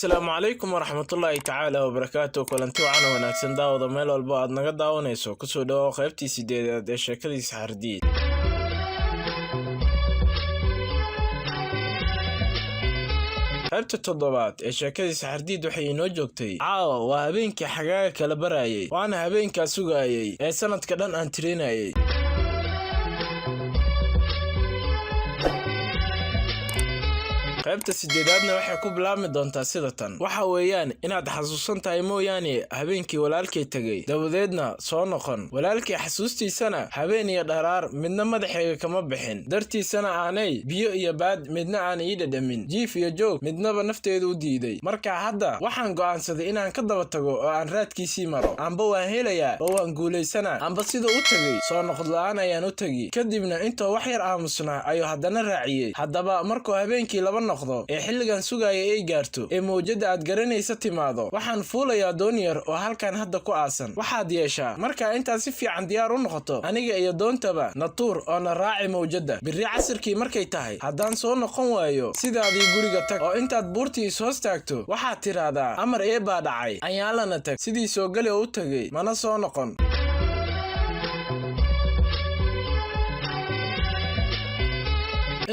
Asalaamu calaykum waraxmatullaahi tacaala wabarakaatu. Kulanti wacan oo wanaagsan, daawada, meel walba aad naga daawanayso. Kusoo dhawow qaybtii sideedaad ee sheekadii Saxardiid. Qaybta toddobaad ee sheekadii Saxardiid waxay inoo joogtay: caawa waa habeenkii xagaaga kala barayay, waana habeenkaa sugayay ee sanadka dhan aan tirinayay. Qaybta sideedaadna waxay ku bilaabmi doontaa sida tan: waxa weeyaan inaad xasuusan tahay mooyaane habeenkii walaalkay tegey, dabadeedna soo noqon. Walaalkay xasuustiisana habeen iyo dharaar midna madaxayga kama bixin, dartiisana aanay biyo iyo baad midna aan ii dhadhamin, jiif iyo joog midnaba nafteedu u diiday. Marka hadda waxaan go'aansaday inaan ka daba tago oo aan raadkiisii maro. Amba waan helayaa oo waan guulaysanaa, amba siduu u tegey soo noqod la'aan ayaan u tegi. Kadibna intoo wax yar aamusnaa ayuu haddana raaciyey: haddaba markuu habeenkii laba noqdo ee xilligan sugaaya ay gaarto ee mawjadda aad garanaysa timaado, waxaan fuulayaa doon yar oo halkan hadda ku aasan. Waxaad yeeshaa markaa intaad si fiican diyaar u noqoto, aniga iyo doontaba na tuur oo na raaci mawjadda. Birri casirkii markay tahay, haddaan soo noqon waayo, sidaadii guriga tag oo intaad buurtii is hoos taagto waxaad tidhaahdaa: 'Amar eebbaa dhacay.' Anyaalana tag sidii soo gali oo u tegey, mana soo noqon.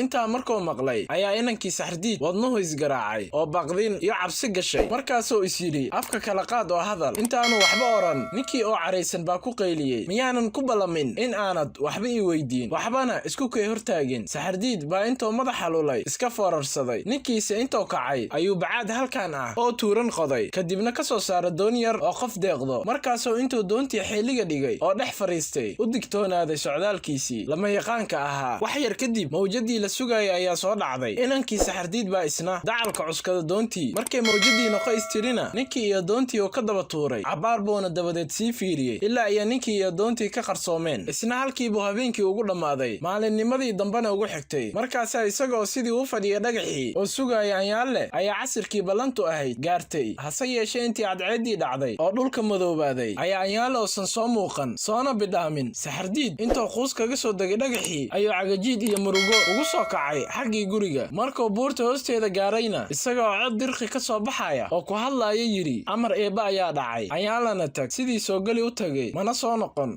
Intaa markuu maqlay ayaa inankii Saxardiid wadnuhu isgaraacay oo baqdin iyo cabsi gashay. Markaasuu is yidhi: afka kala qaad oo hadal. Intaanu waxba odhan, ninkii oo caraysan baa ku qayliyey: miyaanan ku ballamin in aanad waxba ii weydiin, waxbana isku kay hortaagin? Saxardiid baa intuu madaxa lulay iska foorarsaday. Ninkiise intuu kacay ayuu bacaad halkan ah oo tuuran qoday, kadibna ka soo saara doon yar oo qof deeqdo. Markaasuu intuu doontii xeeliga dhigay oo dhex fadhiistay u digtoonaaday socdaalkiisii lama yaqaanka ahaa. Wax yar kadib mawjadii la sugayay ayaa soo dhacday. Inankii Saxardiid baa isna dacalka cuskada doontii. Markay mawjadii noqo istirina, ninkii iyo doontii uu ka daba tuuray. Cabbaar buuna dabadeed sii fiiriyey ilaa iyo ninkii iyo doontii ka qarsoomeen. Isna halkiibuu habeenkii ugu dhammaaday, maalinnimadii dambena ugu xigtay. Markaasaa isagoo sidii u fadhiya dhagaxii oo sugaya Anyaalle ayaa casirkii ballantu ahayd gaartay. Hase yeeshee intii cadceeddii dhacday oo dhulka madoobaaday ayaa Anyaalle uusan soo muuqan soona bidhaamin. Saxardiid intuu quus kaga soo degay dhagaxii ayuu cagajiid iyo murugo ugu soo kacay xaggii guriga. Markuu buurta hoosteeda gaarayna, isaga oo cod dirqi ka soo baxaya oo ku hadlaaya yidhi: amar eebba ayaa dhacay. Anyaalana tag sidii soo geli u tagay, mana soo noqon.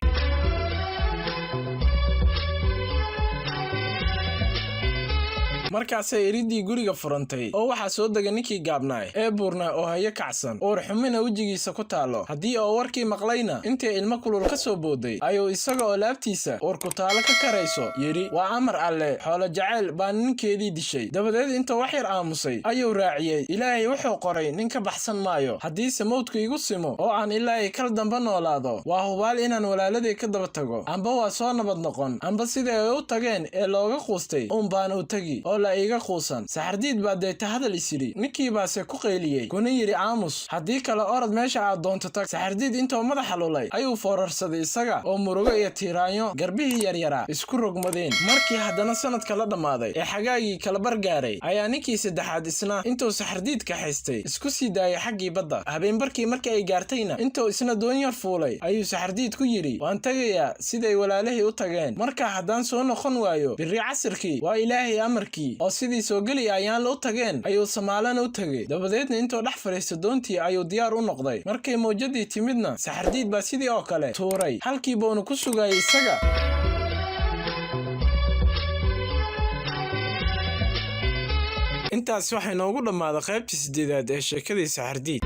Markaasay iriddii guriga furantay oo waxaa soo degay ninkii gaabnaay ee buurnaa oo hayo kacsan, uur xumina wejigiisa ku taallo. Haddii oo warkii maqlayna, intay ilmo kulul ka soo booday ayuu isaga oo laabtiisa uur ku taalo ka karayso yidhi: waa amar alle, xoolo jacayl baa ninkeedii dishay. Dabadeed intuu wax yar aamusay ayuu raaciyey: Ilaahay wuxuu qoray nin ka baxsan maayo. Haddiise mawdku igu simo oo aan ilaahay kal damba noolaado, waa hubaal inaan walaaladay ka daba tago. Amba waa soo nabad noqon, amba sidai ay u tageen ee looga quustay uun baan u tegi oo la iiga quusan. Saxardiid baa deeta hadal is yidhi. Ninkii baase ku qayliyey kuna yidhi: aamus, haddii kale orod meesha aad doonto tag. Saxardiid intuu madaxa lulay ayuu foorarsaday isaga oo murugo iyo tiiraanyo garbihii yaryaraa isku rogmadeen. Markii haddana sanadka la dhammaaday ee xagaagii kala bar gaaray ayaa ninkii saddexaad isna intuu Saxardiid kaxaystay isku sii daayay xaggii badda. Habeenbarkii markii ay gaartayna, intuu isna doon yar fuulay ayuu Saxardiid ku yidhi: waan tagayaa siday walaalahii u tageen. Markaa haddaan soo noqon waayo birri casirkii, waa Ilaahay amarkii. Oo sidii soo geli ayaanla u tageen ayuu Samaalana u tegey. Dabadeedna intuu dhex fadhiisto doontii ayuu diyaar u noqday. Markay mawjadii timidna, Saxardiid baa sidii oo kale tuuray, halkii buuna ku sugayay isaga. Intaas waxay noogu dhammaaday qaybtii sideedaad ee sheekadii Saxardiid.